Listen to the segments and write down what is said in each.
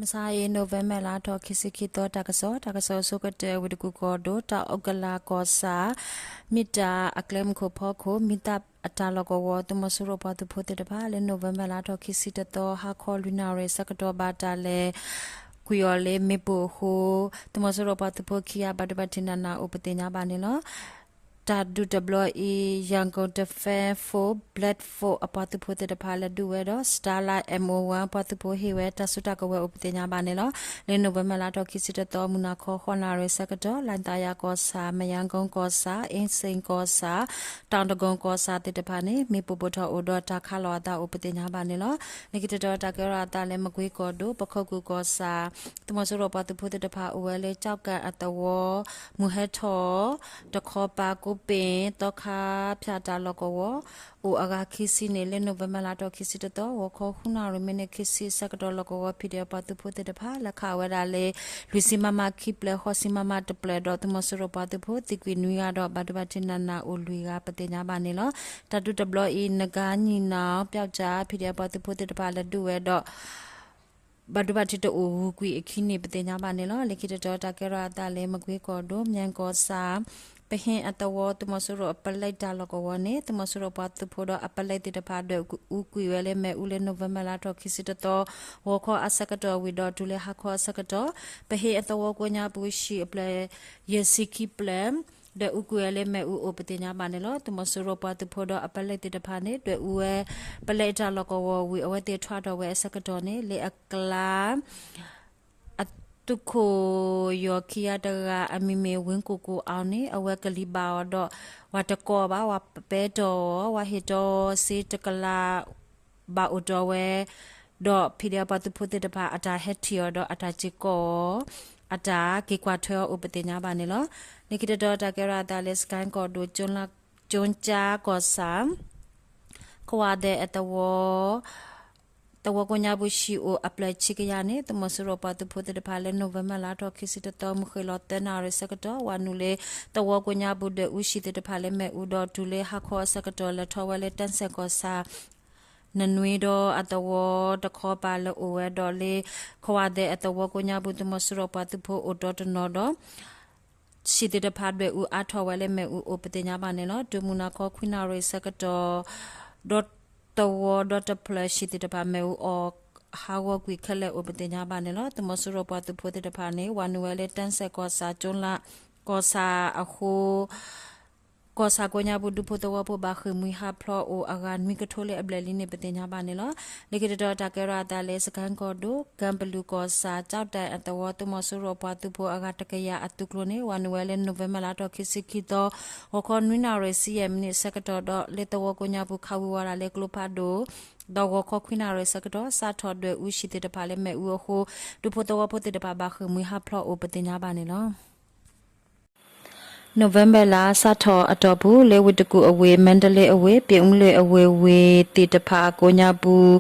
မဆါအံၤ November လါထီၣ်ခံဆံခံသီ တၢ်ကစီၣ်, တၢ်ကစီၣ်အဆိကတၢၢ် ဝ့ၢ်တကူၣ်ကီၢ်ဒိၣ် တၢ်အူကလၤကီၢ်ဆၣ် မ့ၢ်တၢ်အကျဲမုၢ်ခိၣ်ဖီခိၣ် မံသးအတၢ်လီၢ်ကဝီၤ သုးမီၤစိရိၤပှၤသုးဖိသ့ၣ်တဖၣ် လၢ November လါထီၣ်ခံဆံတသီ ဟါခီလွံၢ်နၣ်ရံၣ်ဆၢကတီၢ် ဘၣ်တၢ်လဲၤကွံာ်အီၤလၢမ့ၣ်ပိၢ်အဃိ သုးမီၤစိရိၤပှၤသုးဖိခံဂၤ ဘၣ်ဒိဘၣ်ထံးနးနးအိၣ်ပသ့ၣ်ညါဘၣ်န့ၣ်လီၤ. တၢ်ဒုးတဘျီအံၤ Yangon Defense Force Black Force အပှၤသုးဖိသ့ၣ်တဖၣ် လဲၤဒုးဝဲဒီး Starlight M O one ပှၤသုးဖိဟ့ၣ်ဝဲ တၢ်စုတၢ်ကဝဲၤအိၣ်ပသ့ၣ်ညါဘၣ်န့ၣ်လီၤ. လၢ November လါထီၣ်ခံဆံတသီ မုၢ်နၤခီ ဃိးနၣ်ရံၣ်ဆၢကတီၢ် လၣ်သးယၤကီၢ်ဆၣ်, မယါကုန်းကီၢ်ဆၣ်, အင်းစိန်ကီၢ်ဆၣ်, တောင်ဒဂုံကီၢ်ဆၣ်သ့ၣ်တဖၣ်န့ၣ် မ့ၣ်ပိၢ်ပိၢ်ထီၣ်အိၣ်ဒီးတၢ်ခးလီၤအသးအိၣ်ပသ့ၣ်ညါဘၣ်န့ၣ်လီၤ. လၢခံတတီၤ တၢ်ကဲထီၣ်အသးလၢ မကွ့ကီၢ်ဒိၣ် ပခိၣ်ကူၣ်ကီၢ်ဆၣ် သုးမီၤစိရိၤပှၤသုးဖိသ့ၣ်တဖၣ်အိၣ်ဝဲလၢ ကၠီၣ်ကၣ်အသဝီ မုၢ်ဟဲထီၣ် တခီပၤကိးပ့ၣ် သီခါဖၠၣ်တၢ်လီၢ်ကဝီၤ အိၣ်အဂၤခံဆံန့ၣ် လၢ November လါထီၣ်ခံဆံတသီ ဂီၤခီဃုနၣ်ရံၣ် မံးနံးခံဆံဆၢကတီၢ် လီၢ်ကဝီၤ PDF ပှၤသုးဖိသ့ၣ်တဖၣ် လဲၤခးဝဲဒၣ်လၢ လွံၢ်ဆံ MM ခံဖျၢၣ် ဃိးဆံ MM တဖျၢၣ်ဒီး သုးမီၤစိရိၤပှၤသုးဖိ သံကွံာ်နွံဂၤဒီး ဘၣ်ဒိဘၣ်ထံးနးနးအိၣ်လွံၢ်ဂၤပသ့ၣ်ညါဘၣ်န့ၣ်လီၤ. တၢ်ဒုးတဘျီအံၤ နဂါညီနောင် ပျောက်ကျား PDF ပှၤသုးဖိသ့ၣ်တဖၣ်လဲၤဒုးဝဲဒီး ဘၣ်ဒိဘၣ်ထံးတအိၣ် ဂုာ်ကွံာ်အခံန့ၣ် ပသ့ၣ်ညါဘၣ်န့ၣ်လီၤ. လၢခံတတီၤ တၢ်ကဲထီၣ်အသးလၢ မကွ့ကီၢ်ဒိၣ် မၠဲၣ်ကီၢ်ဆၣ် ပဟ့အသဝီ သုးမီၤစိရိၤအပလဲတၢ်လီၢ်ကဝီၤန့ၣ် သုးမီၤစိရိၤပှၤသုးဖိဒီးအပလဲသ့ၣ်တဖၣ် ဒွဲၣ်အူကွံာ်ဝဲလၢမ့ၣ်အူလၢ November လါထီၣ်ခံဆံတသီ ဂီၤခီအဆၢကတီၢ်ဝံၤဒီး တုၤလၢဟါခီအဆၢကတီၢ် ပဟ့အသဝီကိးညါပူၤ ဟံၣ်အဖျၢၣ် ယဲၢ်ဆံခံဖျၢၣ် ဒွဲၣ်အူကွံာ်ဝဲလၢမ့ၣ်အူအိၣ်ပသ့ၣ်ညါဘၣ်န့ၣ်လီၤ. သုးမီၤစိရိၤပှၤသုးဖိဒီးအပလဲသ့ၣ်တဖၣ်န့ၣ် ဒွဲၣ်အူဝဲ ပလဲတၢ်လီၢ်ကဝီၤဝံၤ အဝဲသ့ၣ်ထွဲထီၣ်ဝဲအဆၢကတီၢ်န့ၣ် လၢအကျါ အသုးခိၣ်ယီၤခံဂၤတဂၤ အမံၤမ့ၢ် ဝ့ကိၣ်ကိၣ်အီၤန့ၣ် အဝဲကလံၤဘၣ်အီၤဒီး ဝဲတကိးဘၣ် ဝဲပဲတီၢ်အီၤ ဝဲဟ့ၣ်တီစ့တကလး ဘၣ်အိၣ်တီဝဲ ဒီး PDF ပှၤသုးဖိသ့ၣ်တဖၣ် အတၢ်ဟဲထံၣ်အီၤဒီးအတၢ်စ့ၢ်ကီးအီၤ အတၢ်က့ၤကွၢ်ထွဲအီၤအိၣ်ပသ့ၣ်ညါဘၣ်န့ၣ်လီၤ. လၢခံတတီၤ တၢ်ကဲထီၣ်အသးလၢ စကဲကီၢ်ဒိၣ် ကၠိကၠါကီၢ်ဆၣ် ခွါသဲအသဝီ သဝီကိးညါပူၤ ဟံၣ်အိၣ်အဖျၢၣ်ဆံကယၤန့ၣ် သုးမီၤစိရိၤပှၤသုးဖိသ့ၣ်တဖၣ်လၢ November လါထီၣ်ခံဆံတသီ မုၢ်ဃ့ၢ်လီၤသၢနၣ်ရံၣ်ဆၢကတီၢ် ဝၤနုာ်လၢ သဝီကိးညါပူၤ ဒွဲၣ်အူဟံၣ်သ့ၣ်တဖၣ်လၢမ့ၣ်အူဒီး တုၤလၢဟါခီအဆၢကတီၢ် လဲၤထီၣ်ဝဲလၢ တၢ်စဲၣ်ကီၢ်ဆၣ် နနွံဒီးအသဝီတခီပၤလၢအိၣ်ဝဲဒီးလၢ ခွါသဲအသဝီကိးညါပူၤ သုးမီၤစိရိၤပှၤသုးဖိအိၣ်တီတနီၤဒီး ဟံၣ်သ့ၣ်တဖၣ်ဒွဲၣ်အူအါထီၣ်ဝဲလၢမ့ၣ်အူအိၣ်ပသ့ၣ်ညါဘၣ်န့ၣ်လီၤ. တုၤမုၢ်နၤခီခွံနၣ်ရံၣ်ဆၢကတီၢ် ဒီးသဝီဒီတဖျၢၣ်ဟံၣ်သ့ၣ်တဖၣ်မ့ၣ်အူအီၣ်ဟးဂီၤကွံာ်ခဲလၢာ်အိၣ်ပသ့ၣ်ညါဘၣ်န့ၣ်လီၤ. သုးမီၤစိရိၤပှၤသုးဖိသ့ၣ်တဖၣ်န့ၣ် ဝၤနုာ်ဝဲလၢ တၢ်စဲၣ်ကီၢ်ဆၣ် ကၠိလၣ် ကီၢ်ဆၣ်အဃိ ကီၢ်ဆၣ်ကိးညါပူၤ ဒူဖိသဝီဖိဘၣ်ဃ့ၢ်မှံဟးဖျိးအိၣ်အဂၤနွံကထိလၢအဘျဲၣ်လံန့ၣ် ပသ့ၣ်ညါဘၣ်န့ၣ်လီၤ. လၢခံတတီၤ တၢ်ကဲထီၣ်အသးလၢ စကဲကီၢ်ဒိၣ် ကၢပလူးကီၢ်ဆၣ် ကၠီၣ်တဲၣ်အသဝီ သုးမီၤစိရိၤပှၤသုးဖိအဂၤတကယၤအသုးကျိၤန့ၣ် ဝၤနုာ်ဝဲလၢ November လါထီၣ်ခံဆံခံသီ ဂီၤခီနွံနၣ်ရံၣ်ဆံယဲၢ်မံးနံးဆၢကတီၢ်ဒီး လၢသဝီကိးညါပူၤ ခးဝံၤဝဲဒၣ်လၢကျိဖးဒိၣ် ဒီးဂီၤခီခွံနၣ်ရံၣ်ဆၢကတီၢ် စးထီၣ်ဒွဲၣ်အူဟံၣ်သ့ၣ်တဖၣ်လၢမ့ၣ်အူအဃိ ဒူဖိသဝီဖိသ့ၣ်တဖၣ်ဘၣ်ဃ့ၢ်မှံဟးဖျိးအိၣ်ပသ့ၣ်ညါဘၣ်န့ၣ်လီၤ. November လါစးထီၣ်အတီၢ်ပူၤ လၢဝ့ၢ်တကူၣ်အဝ့ၢ် မါဒလ့အဝ့ၢ် ပၠ့ၣ်အူလ့ၣ်အဝ့ၢ်ဝ့ၢ်သ့ၣ်တဖၣ်ကိးညါပူၤ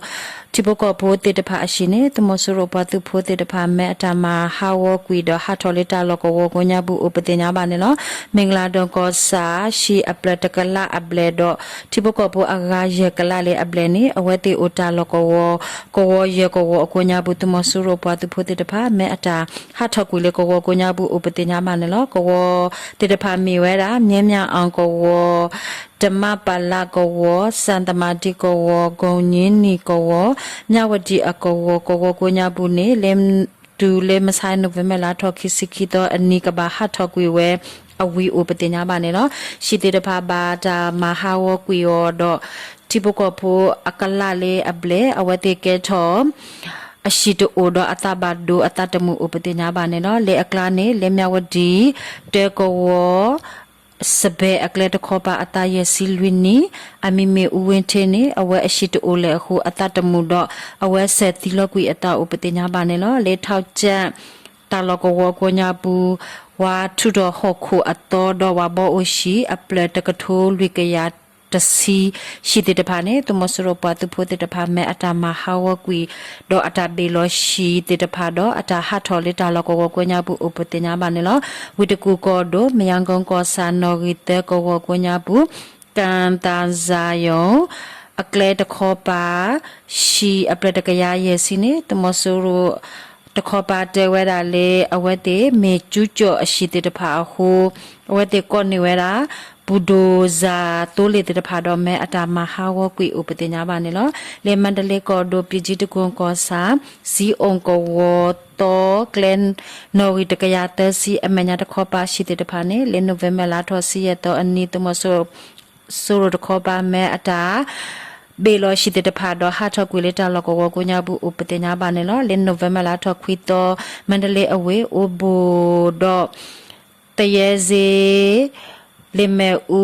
ထံဖိကီၢ်ဖိသ့ၣ်တဖၣ်အဟံၣ်န့ၣ် သုးမီၤစိရိၤပှၤသုးဖိသ့ၣ်တဖၣ် မ့ၢ်အတၢ်မၤဟးဂီၤကွံာ်ဒီးဟးထီၣ်လၢတၢ်လီၢ်ကဝီၤကိးညါပူၤအိၣ်ပသ့ၣ်ညါဘၣ်န့ၣ်လီၤ. မ့ၢ်ကလၤဒိၣ်ကီၢ်ဆၣ် ဟံၣ်အဖျၢၣ်တကလးအဘျဲၣ်ဒီး ထံဖိကီၢ်ဖိအဂၤယဲၢ်ကလးလၢအဘျဲၣ်န့ၣ် အဝဲသ့ၣ်အိၣ်တၢ်လီၢ်ကဝီၤ ကဝီၤယဲၢ်ကဝီၤအကိးညါပူၤ သုးမီၤစိရိၤပှၤသုးဖိသ့ၣ်တဖၣ် မ့ၢ်အတၢ်ဟးထီၣ်ကွံာ်လၢကဝီၤကိးညါပူၤအိၣ်ပသ့ၣ်ညါဘၣ်န့ၣ်လီၤ. ကဝီၤသ့ၣ်တဖၣ်မ့ၢ်ဝဲဒၣ် မၠဲမၠၣ်အီၣ်ကဝီၤ, တမၣ်ပလးကဝီၤ, စၣ်သမၣ်ဒံကဝီၤ, ကိၣ်ညံနံၣ်ကဝီၤ, မၠၣ်ဝတံၣ်အကဝီၤ ကဝီၤကိးညါပူၤန့ၣ် လၢ တုၤလၢမဆါ November လါထီၣ်ခံဆံခံသီအနံၤ ကဘၣ်ဟးထီၣ်ကွံာ်ဝဲအဝံၤအိၣ်ပသ့ၣ်ညါဘၣ်န့ၣ်လီၤ. ဟံၣ်သ့ၣ်တဖၣ်ဘၣ်တၢ်မၤဟးဂီၤကွံာ်အီၤဒီး ထံဖိကီၢ်ဖိအကလးလၢအဘျဲၣ် အဝဲသ့ၣ်ကဲထီၣ် အဟံၣ်တအိၣ်ဒီးအသးဘၣ်ဒိအသးတမုာ်အိၣ်ပသ့ၣ်ညါဘၣ်န့ၣ်လီၤ. လၢအကျါန့ၣ် လၢမၠၣ်ဝတံၣ် တၢကဝီၤ စဘဲအကျဲတခီပၤအသးယဲၢ်ဆံလွံၢ်နံၣ် အမံၤမ့ၢ်အူဝ့ထ့န့ၣ် အဝဲအဟံၣ်တအိၣ်လၢၤအဃိ အသးတမုာ်ဒီး အဝဲစဲၤသံလီၤကွံာ်အသးအိၣ်ပသ့ၣ်ညါဘၣ်န့ၣ်လီၤ. လၢထီကၠၣ် တၢ်လီၢ်ကဝီၤကိးညါပူၤ ဝၤထူးထီၣ်ဟီၣ်ခိၣ်အသီဒီးဝၤဘီအိၣ်ဟံၣ် အဖျၢၣ်တကထိလွံၢ်ကယၤတဆံ ဟံၣ်သ့ၣ်တဖၣ်န့ၣ် သုးမီၤစိရိၤပှၤသုးဖိသ့ၣ်တဖၣ် မ့ၢ်အတၢ်မၤဟးဂီၤကွံာ် ဒီးအတၢ်ဘ့ၣ်လီၤဟံၣ်သ့ၣ်တဖၣ်ဒီး အတၢ်ဟးထီၣ်လၢတၢ်လီၢ်ကဝီၤကိးညါပူၤအိၣ်ပသ့ၣ်ညါဘၣ်န့ၣ်လီၤ. ဝ့ၢ်တကူၣ်ကီၢ်ဒိၣ် မယါကိကီၢ်ဆၣ် နီၣ်ဂံၢ်သၢကဝီၤကိးညါပူၤ ကၣ်သးစၢ်ယိၣ် အကျဲတခီပၤ ဟံၣ်အဖျၢၣ်တကယၤယဲၢ်ဆံန့ၣ် သုးမီၤစိရိၤ တခီပၤတဲဝဲဒၣ်လၢ အဝဲသ့ၣ်မ့ၢ်ကၠူကၠီၣ်အဟံၣ်သ့ၣ်တဖၣ်အဃိ အဝဲသ့ၣ်ကိးန့ၢ်ဝဲဒၣ် ဘူဒိၣ်စၢ်သိလ့ၣ်သ့ၣ်တဖၣ်ဒီး မ့ၢ်အတၢ်မၤဟးဂီၤကွံာ်အိၣ်ပသ့ၣ်ညါဘၣ်န့ၣ်လီၤ. လၢမါဒလ့ကီၢ်ဒိၣ် ပံၣ်ကၠံတကိၣ်ကီၢ်ဆၣ် စံအိၣ်ကဝီၤသီ ကျဲနီၣ်ဂံၢ်တကယၤသၢဆံအမဲာ်ညါတခီပၤ ဟံၣ်သ့ၣ်တဖၣ်န့ၣ် လၢနိၣ်ဝ့ဘၢၣ်လါထီၣ်ဆံယဲၢ်သီအနံၤ သုးမီၤစိရိၤတခီပၤ မ့ၢ်အတၢ် ဘ့ၣ်လီၤဟံၣ်သ့ၣ်တဖၣ်ဒီးဟးထီၣ်ကွံာ်လၢတၢ်လီၢ်ကဝီၤကိးညါပူၤအိၣ်ပသ့ၣ်ညါဘၣ်န့ၣ်လီၤ. လၢနိၣ်ဝ့ဘၢၣ်လါထီၣ်ခွံသီ မါဒလ့အဝ့ၢ် အိၣ်ဘိၣ်ဒီး သယဲစ့ လ့ၣ်မဲၣ်အူ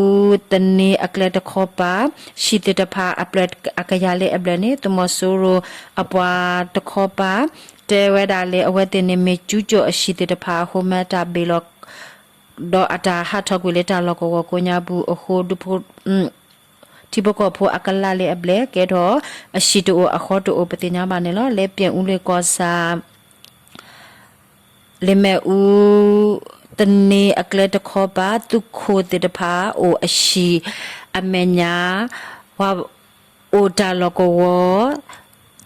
သန့အကျဲတခီပၤ ဟံၣ်သ့ၣ်တဖၣ်အပျဲၢ်အကယၤလၢအဘျဲၣ်န့ၣ် သုးမီၤစိရိၤအပှၤတခီပၤ တဲဝဲဒၣ်လၢအဝဲသ့ၣ်န့ၣ် မ့ၢ်ကၠူကၠီၣ်အဟံၣ်သ့ၣ်တဖၣ်အဃိ မ့ၢ်အတၢ်ဘ့ၣ်လီၤ ဒီးအတၢ်ဟးထီၣ်ကွံာ်လၢတၢ်လီၢ်ကဝီၤကိးညါပူၤအဃိ ဒူဖိ ထံဖိကီၢ်ဖိအကလၢ်လၢအဘျဲၣ် ကဲထီၣ်အဟံၣ်တအိၣ်အဃီတအိၣ်ပသ့ၣ်ညါဘၣ်န့ၣ်လီၤ. လၢပၠဲၣ်အူလ့ၣ်ကီၢ်ဆၣ် လ့ၣ်မဲၣ်အူသန့အကျဲတခီပၤ သုးခိၣ်သ့ၣ်တဖၣ်အိၣ်အဟံၣ်အမဲာ်ညါ ပှၤ အိၣ်တၢ်လီၢ်ကဝီၤ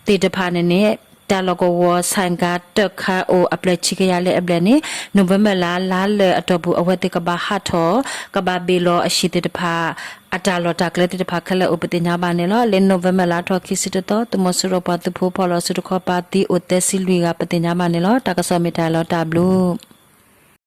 သ့ၣ်တဖၣ်န့ၣ်န့ၣ် တၢ်လီၢ်ကဝီၤဆၣ်ကၤတၢၢ်ခါအိၣ်အပျဲၢ်ဆံကယၤလၢအဘျဲၣ်န့ၣ် နိၣ်ဝ့ဘၢၣ်လါ လါလၢာ်အတီၢ်ပူၤ အဝဲသ့ၣ်ကဘၣ်ဟးထီၣ် ကဘၣ်ဘ့ၣ်လီၤအဟံၣ်သ့ၣ်တဖၣ် အတၢ်လီၢ်တၢ်ကျဲသ့ၣ်တဖၣ်ခဲလၢာ်အိၣ်ပသ့ၣ်ညါဘၣ်န့ၣ်လီၤ. လၢနိၣ်ဝ့ဘၢၣ်လါထီၣ်ခံဆံတသီ သုးမီၤစိရိၤပှၤသုးဖိဖီၣ်လီၤစုတခီပၤ သံအိၣ်သၢဆံလွံၢ်ဂၤပသ့ၣ်ညါဘၣ်န့ၣ်လီၤ. တၢ်ကစီၣ်မ့ၢ်တၢ်လီၤတၢ်ဘျုး